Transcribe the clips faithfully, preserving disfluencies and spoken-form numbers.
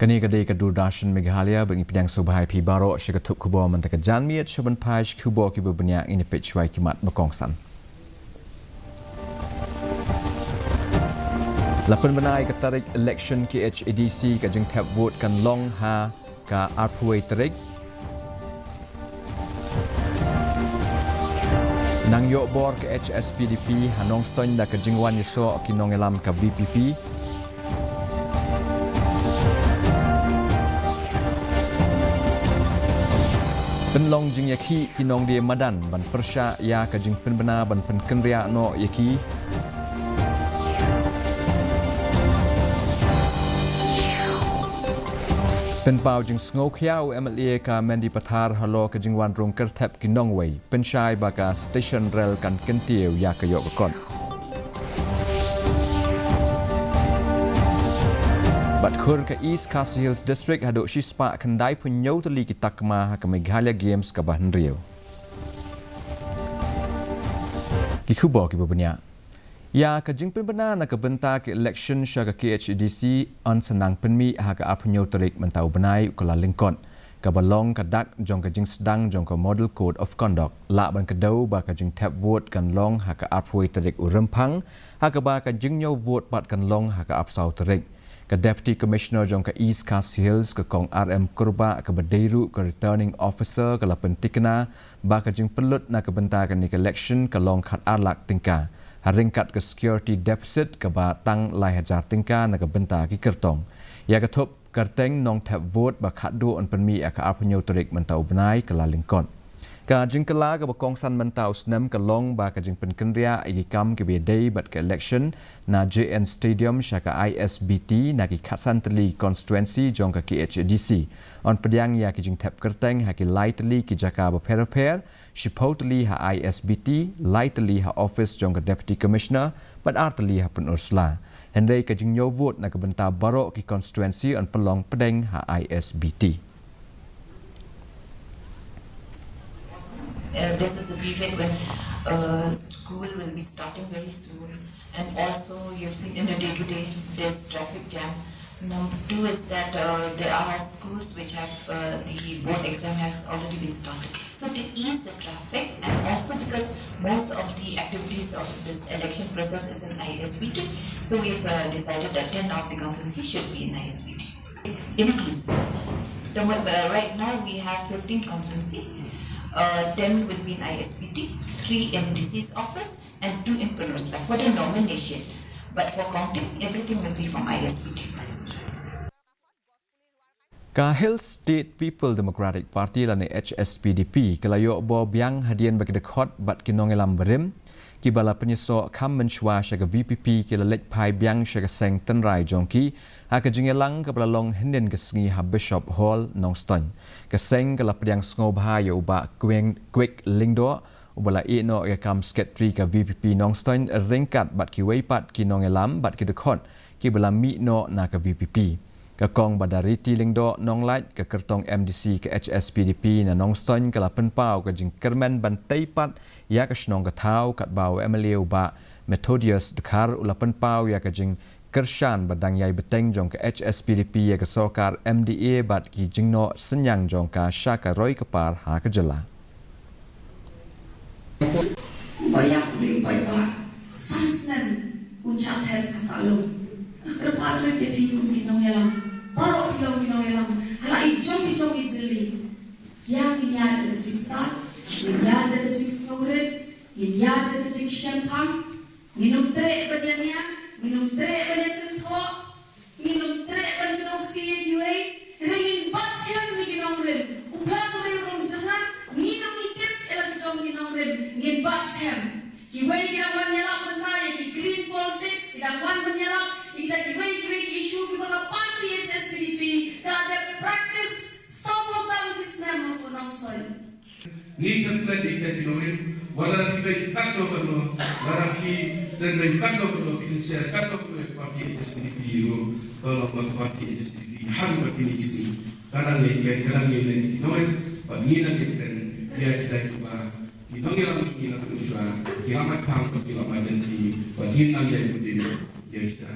Kane ka dei ka Doordarshan Meghalaya, ba ngi pdiang sngewbha ïa phi baroh sha ka thup khubor mynta ka janmiet. Sha ban phai sha ki khubor kiba bniah, ngin ïa peit shuwa ïa ki mat ba kongsan. La pynbna ïa ka tarik election K H A D C, ka jingthep vote kan long ha ka arphew wei tarik. Nang ïoh bor ka H S P D P ha Nongstoiñ da ka jingwan ïasoh ki nongïalam ka V P P. Pynlong jingïakhih ki nongdie madan ban pyrshah ïa ka jingpynbna ban pynkynriah noh ïa ki. Pynpaw jingsngewkhia u M L A ka Mendipathar halor ka jingwan rung kyrthep ki nongwei, pynshai ba ka station rel kan kyntiew ïa ka ïoh ka kot. Bad khur ka East Khasi Hills District haduh shispah khyndai phew hynñiew tylli ki takma ha ka Meghalaya Games kaba hynriew. Ki khubor kiba bniah. Ïa ka jingpynbna na ka bynta ka election sha ka K H A D C yn sa nang pynmih ha ka arphew hynñiew tarik mynta u bnai u kyllalyngkot, kaba long ka dak jong ka jingsdang jong ka Model Code of Conduct. Lah ban kdew ba ka jingthep vote kan long ha ka arphew wei tarik u Rymphang, ha kaba ka jingñiew vote pat kan long ha ka arphew saw tarik. Ka Deputy Commissioner jong ka East Khasi Hills, ka Kong R M Kurbah, kaba dei ruh ka Returning Officer, ka la pyntikna ba ka jingpynlut na ka bynta kane ka election ka long khatar lak tyngka, ha ryngkat ka security deficit kaba tang lai hajar tyngka na ka bynta ki kyrtong. Ïa ka thup kyrteng nongthep vote ba khatduh yn pynmih ha ka arphew hynñiew tarik mynta u bnai, kyllalyngkot. Ka jingkylla kaba kongsan mynta u snem ka long ba ka jingpynkynriah ïa ki kam kiba ïadei bad ka election na J N Stadium sha ka I S B T na ki khatsan tylli constituency jong ka K H A D C. Yn pdiang ïa ki jingthep kyrteng ha ki lai tylli ki jaka bapher bapher, shiphew tylli ha I S B T, lai tylli ha office jong ka Deputy Commissioner, bad ar tylli ha Pynursla. Hynrei ka jingñiew vote na ka bynta baroh ki constituency yn pynlong pdeng ha I S B T. Uh, this is a period when, uh, school will be starting very soon, and also you've seen in the day-to-day there's traffic jam. Number two is that, uh, there are schools which have, uh, the board exam has already been started. So to ease the traffic, and also because most of the activities of this election process is in I S B T, so we've, uh, decided that ten of the constituency should be in I S B T. Inclusive. The, uh, right now we have fifteen constituency. Uh, ten will be in I S B T, three in D C's office, and two in Pynursla for the nomination. But for counting, everything will be from I S B T. Ka Hill State People Democratic Party lane H S P D P ka la ïoh bor biang hadien ba ki dkhot bad ki nongïalam barim kiba la pynïasoh kham mynshuwa sha ka V P P ki la leit phai biang sha ka seng tynrai jong ki ha ka jingïalang kaba la long hynnin ka sngi ha Bishop Hall, Nongstoiñ. Ka seng ka la pdiang sngewbha ïa u Bah Kweng, Kwek Lyngdoh, uba la ïeh noh ïa ka kam Secretary ka V P P Nongstoiñ ryngkat bad kiwei pat ki nongïalam bad ki dkhot kiba la mih noh na ka V P P. Ka Kong Badariti Lyngdoh Nonglait, ka kyrtong M D C ka H S P D P na Nongstoiñ, ka la pynpaw ka jingkyrmen ban tei pat ïa ka shnong ka thaw katba u M L A u Bah Methodius Dkhar u la pynpaw ïa ka jingkyrshan ba dang ïai bteng jong ka H S P D P ïa ka sorkar M D A bad ki jingnoh synñiang jong ka sha ka roi ka par ha ka jylla. Ba ïa u dei u paidbah, san snem un shah thep ha ka lum. Nga kyrpad rit ïa phi kum ki nongïalam, baroh phi long ki nongïalam ha la i jong i jong i jylla. Ïa ngin ïaid da ka jingsat, ngin ïaid da ka jingsngewrit, ngin ïaid da ka jingshemphang. Ngin ym treh ban ïania, ngin ym treh ban ïakynthoh, ngin ym treh ban kdew kti ïa kiwei. Hynrei ngin bat skhem ïa ki nongrim. U Blei u dei u nongjakhlia, ngin ym ithuh ïa la ki jong ki nongrim, ngin bat skhem. Kiwei ki dang wan ïalap mynta ïa ki clean politics, ki dang wan ban ïalap ïa kita kiwei kiwei ki issue kiba ka party H S P D P ka dep practice sawphew tam ki snem hapoh Nongstoiñ. Ngi khlem klet ïa kita ki nongrim, wat la phi beiñ katno katno, lada phi khlem beiñ katno katno, phin share katno katno ïa ka party H S P D P ruh, ka long ba ka party H S P D P hang ba kine ki sngi ka dang ïai kren, ka dang ïai leh ïa ki nongrim, bad ngi dang ïai kren ïa kita kiba, ki nongïalam jong ngi na pynshwa, ki la mat phang bad ki la mat lynti, bad ngin nang ïai bud dien ïa kita.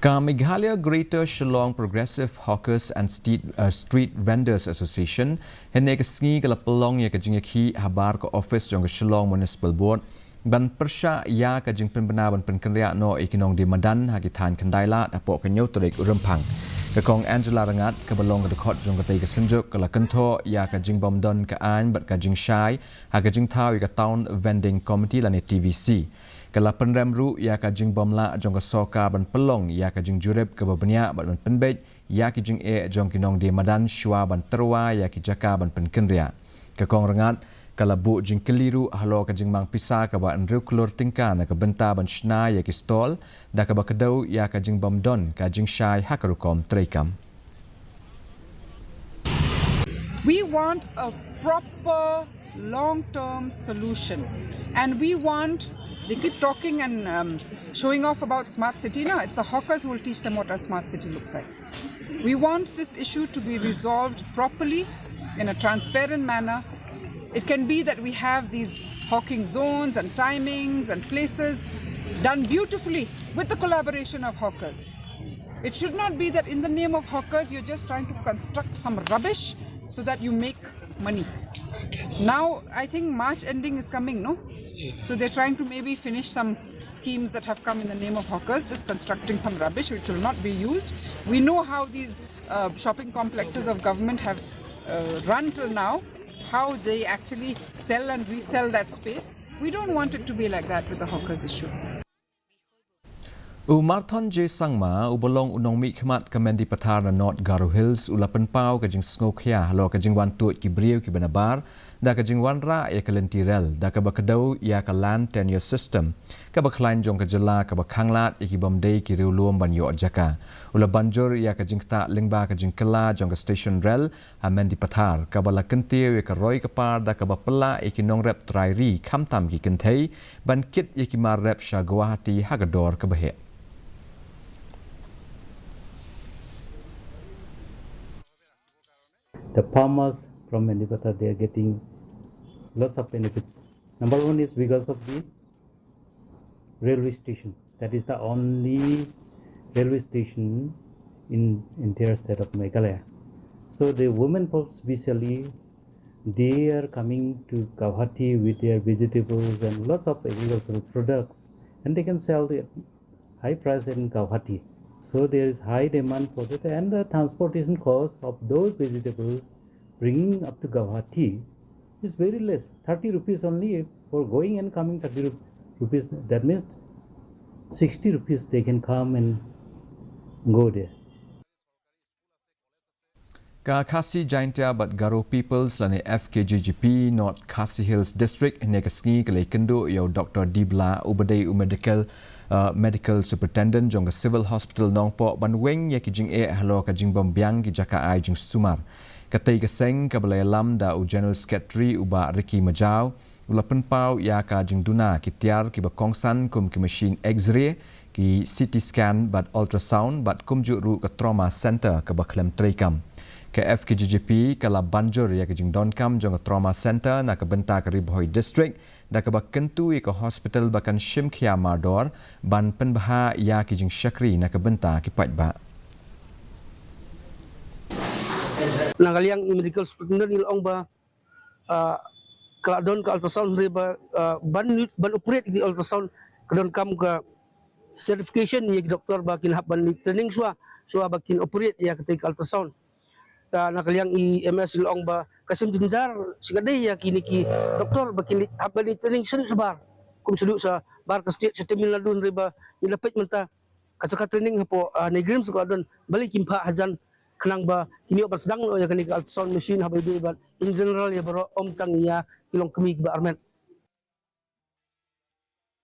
Ka Meghalaya Greater Shillong Progressive Hawkers and Street, uh, Street Vendors Association hynne ka sngi ka la pynlong ïa ka jingïakhih habar ka office jong ka Shillong Municipal Board ban pyrshah ïa ka jingpynbna ban pynkynriah noh ïa ki nongdie madan ha ki thaiñ khyndai lad hapoh ka hynñiew tarik Rymphang. Ka Kong Angela Rangad kaba long ka dkhot jong katei ka synjuk ka la kynthoh ïa ka jingbym don ka aiñ bad ka jingshai ha ka jingthaw ïa ka Town Vending Committee lane T V C. Ka la pynrem ruh ïa ka jingbym lah jong ka sorkar ban pynlong ïa ka jingjurip kaba bniah bad ban pynbeit ïa ki jingeh jong ki nongdie madan shuwa ban tyrwa ïa ki jaka ban pynkynriah. Ka Kong Rangad ka la buh jingkylli ruh halor ka jingmang pisa kaba hynriew klur tyngka na ka bynta ban shna ïa ki stall da kaba kdew ïa ka jingbym don ka jingshai ha ka rukom treikam. We want a proper long-term solution. And we want, they keep talking and um, showing off about smart city. No, it's the hawkers who will teach them what a smart city looks like. We want this issue to be resolved properly in a transparent manner. It can be that we have these hawking zones and timings and places done beautifully with the collaboration of hawkers. It should not be that in the name of hawkers, you're just trying to construct some rubbish so that you make money. Now, I think March ending is coming, no? So they're trying to maybe finish some schemes that have come in the name of hawkers, just constructing some rubbish which will not be used. We know how these uh, shopping complexes of government have uh, run till now, how they actually sell and resell that space. We don't want it to be like that with the hawkers issue. U Marthon J Sangma, uba long u nongmihkhmat ka Mendipathar na North Garo Hills, u la pynpaw ka jingsngewkhia halor ka jingwan tuid ki briew kiba nabar da ka jingwanrah ïa ka lynti rel da kaba kdew ïa ka land tenure system kaba khlaiñ jong ka jylla kaba khanglad ïa ki bym dei ki riewlum ban ïoh jaka. U la ban jur ïa ka jingktah lyngba ka jingkylla jong ka station rel ha Mendipathar kaba la kyntiew ïa ka roi ka par da kaba pynlah ïa ki nongrep trai ri khamtam ki kynthei ban kit ïa ki mar rep sha Guwahati ha ka dor kaba heh. The farmers from Mendipathar, they are getting lots of benefits. Number one is because of the railway station. That is the only railway station in entire state of Meghalaya. So the women folks specially, they are coming to Guwahati with their vegetables and lots of agricultural products, and they can sell the high price in Guwahati. So there is high demand for that, and the transportation cost of those vegetables bringing up to Guwahati is very less, thirty rupees only for going and coming, thirty rupees. That means sixty rupees they can come and go there. Ka Khasi Jaintia bad Garo Peoples lane F K J G P North Khasi Hills District hynne ka sngi ka la ïakynduh ïa u Doktor Dibla uba dei u medical, uh, medical superintendent jong ka Civil Hospital Nongpoh ban weng ïa ki jingeh halor ka jingbym biang ki jaka ai jingsumar. Katei ka seng kaba la ïalam da u General Secretary u Bah Ricky Majaw u la pynpaw ïa ka jingduna ki tiar kiba kongsan kum ki machine X-ray, ki C T scan bad ultrasound bad kumjuh ruh ka trauma center kaba khlem treikam. Ka F K J G P ka la ban jur ïa ka jingdonkam jong ka trauma center na ka bynta ka Ri Bhoi District da kaba kyntu ïa ka hospital ba kan shim khia mardor ban pynbha ïa ki jingshakri na ka bynta ki paidbah. Na ka liang i medical superintendent i la ong ba, ah, ka la don ka ultrasound hynrei ba, ah, ban, ban operate ïa ki ultrasound ka donkam ka certification ïa ki doktor ba kin hap ban leit training shuwa, shuwa ba kin operate ïa katei ka ultrasound. Ka, na ka liang i M S i la ong ba ka shem jynjar shikatdei ïa kine ki doktor ba kin leit, hap ban leit training shen shabar. Kum shu duh shabar ka state sha Tamil Nadu hynrei ba ngi la peit mynta ka jaka training hapoh, ah, NEIGRIHMS ka la don, balei kim phah hajan khnang ba kin ïoh ban sdang noh ïa kane ka ultrasound machine haba ïadei bad in general ïa baroh, ym tang ïa ki longkmie kiba armet.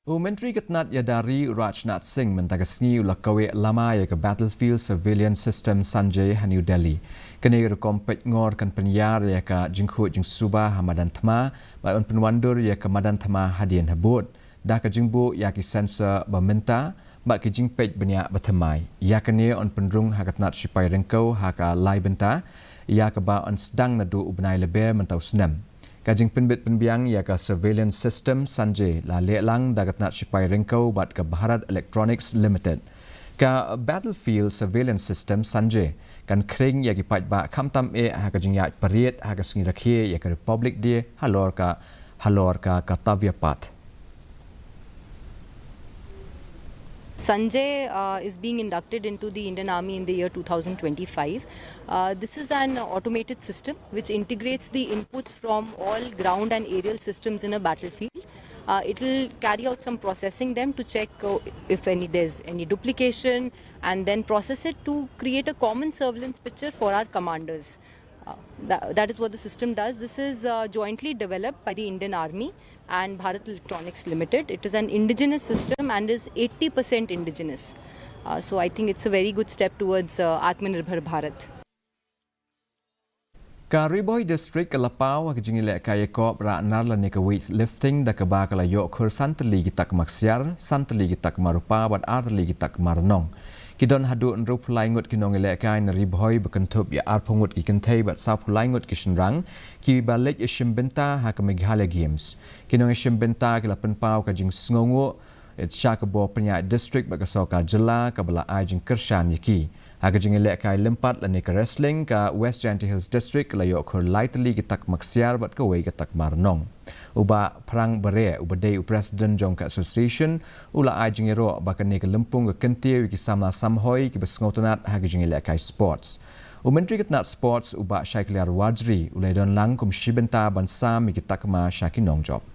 U Myntri ka tnat ïada ri u Rajnath Singh mynta ka sngi u la kaweh lama ïa ka Battlefield Surveillance System Sanjay ha New Delhi. Kane ka rukom peitngor kan pynïar ïa ka jingkhuid jingsuba ha madan thma bad yn pynwandur ïa ka madan thma hadien habud da ka jingbuh ïa ki sensor ba mynta bad ki jingpeit bniah ba thymmai. Ïa kane yn pynrung ha ka tnat shipai ryngkew ha ka lai bynta ïa kaba yn sdang naduh u bnai Lber mynta u snem. Ka jingpynbit pynbiang ïa ka surveillance system Sanjay la leh lang da ka tnat shipai ryngkew bad ka Bharat Electronics Limited. Ka Battlefield Surveillance System, Sanjay, kan khring ïa ki paidbah khamtam eh ha ka jingïaid parade ha ka sngi rakhe ïa ka Republic Day halor ka, halor ka Kartavya Path. Sanjay uh, is being inducted into the Indian Army in the year two thousand twenty-five. Uh, this is an automated system which integrates the inputs from all ground and aerial systems in a battlefield. Uh, it will carry out some processing them to check uh, if any there's any duplication, and then process it to create a common surveillance picture for our commanders. Uh, that, that is what the system does. This is uh, jointly developed by the Indian Army and Bharat Electronics Limited. It is an indigenous system and is eighty percent indigenous. Uh, so I think it's a very good step towards uh, Atmanirbhar Bharat. Ka Ri Bhoi District ka la paw ha ka jingïalehkai ïakop rah nar lane ka weightlifting da kaba ka la ïoh khur san tylli ki takma ksiar, san tylli ki takma rupa bad ar tylli ki takma rnong. Ki don haduh hynriewphew lai ngut ki nongïalehkai na Ri Bhoi ba kynthup ïa arphew ngut ki kynthei bad sawphew lai ngut ki shynrang kiba leit ïashim bynta ha ka Meghalaya Games. Ki nongïashim bynta ki la pynpaw ka jingsngewnguh sha ka bor pynïaid district bad ka sorkar jylla kaba la ai jingkyrshan ïa ki. Ha ka jingïalehkai lympat lane ka wrestling, ka West Jaintia Hills District ka la ïoh khur lai tylli ki takma ksiar bad kawei ka takma rnong. U Bah Phrang Bareh, uba dei u president jong ka association, u la ai jingïaroh ba kane ka lympung ka kyntiew ïa ki samla samhoi kiba sngewtynnat ha ka jingïalehkai sports. U Myntri ka tnat sports, u Bah Shaikhliar Warjri, u la ïadon lang kum shi bynta ban sam ïa ki takma sha ki nongjop.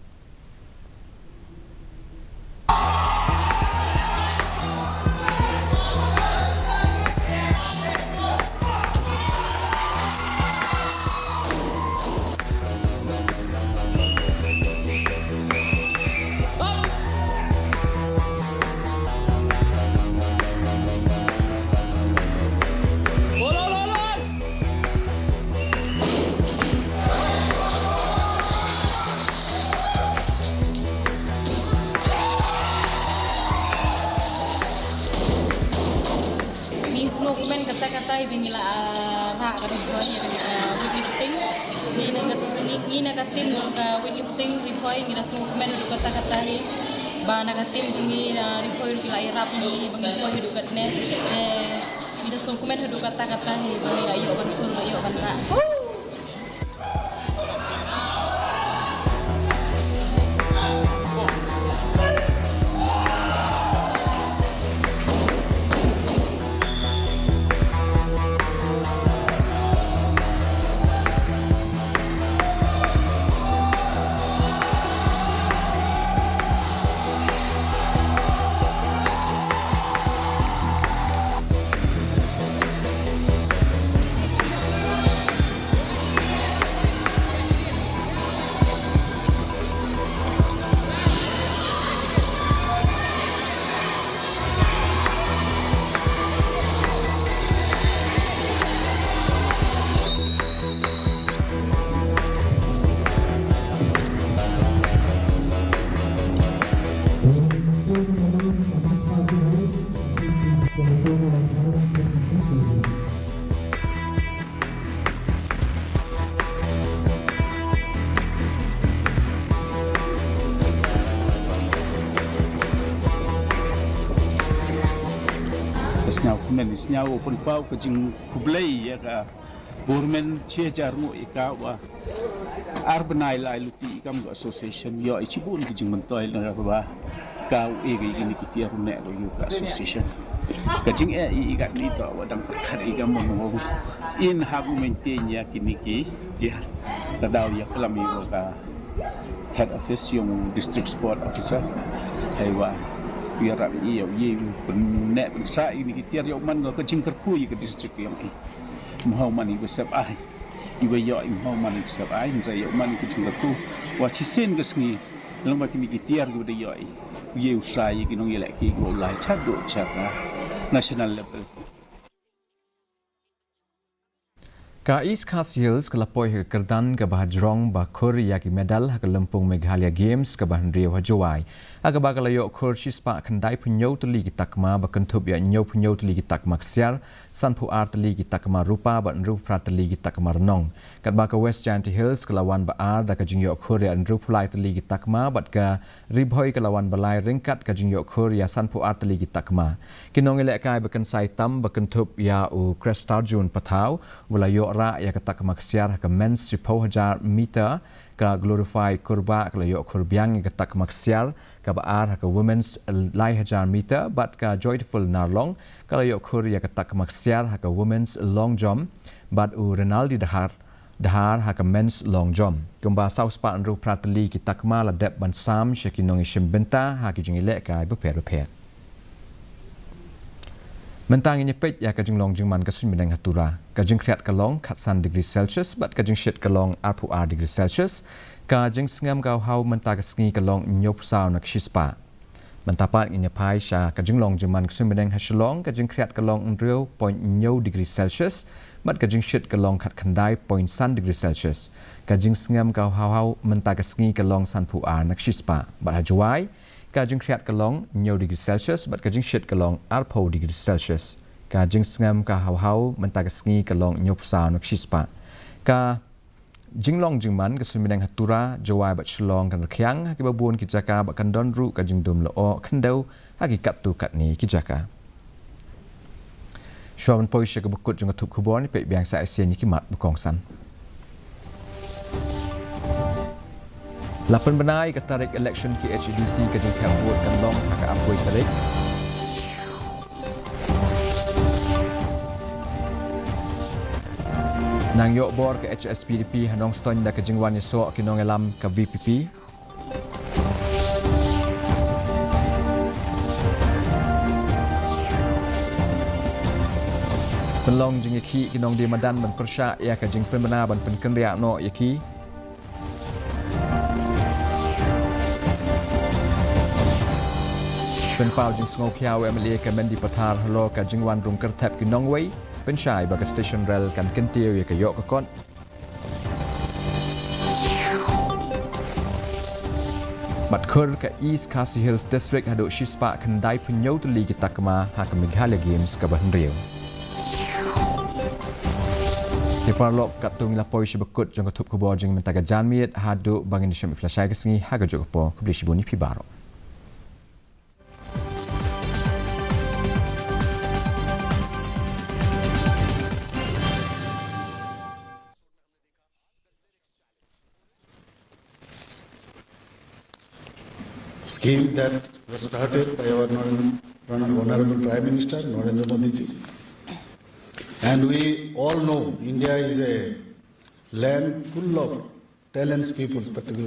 Ngi sngewkmen katta katta hi ba ngi la, ah, rah ka Ri Bhoi, ah, weightlifting. Ngi na ka, ngi, ngi na ka team jong ka weightlifting Ri Bhoi ngi la sngewkmen haduh katta katta hi. Ba na ka team jong ngi, ah, Ri Bhoi ruh ki la ïarap ïa ngi ba ngin poi haduh katne. Eh, ngi la sngewkmen haduh katta katta hi ba ngi la ïoh ban poi, la ïoh ban rah. Ka sñiaw kmen, sñiaw u pynpaw ka jingkhublei ïa ka government chi hajar nguh ïa ka wa ar bnai lai luti i kam ka association ïoh i chibun ki jingmyntoi na ka ba ka u e ka i kini ki tiar u ne ka ïa ka association. Ka jing e i ka ni to wa dang pyrkhat i ka mon wa in ha u maintain ïa kini ki tiar. Ka daw ïa klam i wa ka head office yong district sport officer. Hai wa ïa rap i ïa u ïa u pynne pynsa i kini ki tiar ïa u man ka jingkyrkhu ïa ka district yong i. Mhaw man i ba sep ai. Iba ïoh i mhaw man i ba sep ai, hynrei ïoh man i ka jingkyrkhu. Wa chisien ka sngi, lang ba kini ki tiar ki ba da ïoh i. U ye u sa i ki nongïalehkai ki ba u lai cha do cha ka national level. Ka East Khasi Hills ka la poi ha ka kyrdan kaba hajrong ba khur ïa ki medal ha ka lympung Meghalaya Games kaba hynriew ha Jowai. Ha kaba ka la ïoh khur shispah khyndai phew hynñiew tylli ki takma ba kynthup ïa hynñiew phew hynñiew tylli ki takma ksiar, san phew ar tylli ki takma rupa bad hynriew phew phra tylli ki takma rnong. Katba ka West Jaintia Hills ka la wan ba ar da ka jingïoh khur ïa hynriew phew lai tylli ki takma bad ka Ri Bhoi ka la wan ba lai ryngkat ka jingïoh khur ïa san phew ar tylli ki takma. Ki nongïalehkai ba kynsai tam ba kynthup ïa u Krestarjun Pathaw, u la ïoh rah ïa ka takma ksiar ha ka men's shiphew hajar meter, ka Glorify Kurbah ka la ïoh khur biang ïa ka takma ksiar kaba ar ha ka women's lai hajar meter, bad ka Joyful Narlong ka la ïoh khur ïa ka takma ksiar ha ka women's long jump, bad u Renaldi Dahar, Dahar ha ka men's long jump. Kumba saw spah hynriew phra tylli ki takma la dep ban sam sha ki nongïashim bynta ha ki jingïalehkai bapher bapher. Mynta ngin ïa peit ïa ka jinglong jingman ka suiñ bneng ha Tura. Ka jingkhriat ka long khatsan degree Celsius bad ka jingshit ka long arphew ar degree Celsius. Ka jingsngem ka hawhaw mynta ka sngi ka long hynñiew phew saw na ka shispah. Mynta pat ngin ïa phai sha ka jinglong jingman ka suiñ bneng ha Shillong, ka jingkhriat ka long hynriew point hynñiew degree Celsius bad ka jingshit ka long khatkhyndai point san degree Celsius. Ka jingsngem ka hawhaw mynta ka sngi ka long sanphew ar na ka shispah. Bad ha Jowai, ka jingkhriat ka long hynñiew degree Celsius bad ka jingshit ka long arphew degree Celsius. Ka jingsngem ka hawhaw mynta ka sngi ka long hynñiew phew saw na ka shispah. Ka jinglong jingman ka suiñ bneng ha Tura, Jowai bad Shillong kan rkhiang ha kiba bun ki jaka bad kan don ruh ka jingdum lyoh khyndew ha ki katto katne ki jaka. Shuwa ban poi sha kaba kut jong ka thup khubor, ngin peit biang sa shisien ïa ki mat ba kongsan. La pynbna ïa ka tarik election K H A D C, ka jingthep vote kan long ha ka arphew tarik. Nang ïoh bor ka H S P D P ha Nongstoiñ da ka jingwan ïasoh ki nongïalam ka V P P. Pynlong jingïakhih ki nongdie madan ban pyrshah ïa ka jingpynbna ban pynkynriah noh ïa ki. Pynpaw jingsngewkhia u M L A ka Mendipathar halor ka jingwan rung kyrthep ki nongwei, pynshai ba ka station rel kan kyntiew ïa ka ïoh ka kot. Bad khur ka East Khasi Hills District haduh shispah khyndai phew hynñiew tylli ki takma ha ka Meghalaya Games kaba hynriew. Te paralok, katto ngi la poi sha ba kut jong ka thup khubor jong ngi mynta ka janmiet, haduh ba ngin ïashem ïa phi lashai ka sngi, ha kajuh ka por, khublei shibun ïa phi baroh. Scheme that was started by our Honorable Prime Minister Narendra Modi ji. And we all know India is a land full of talents people, particularly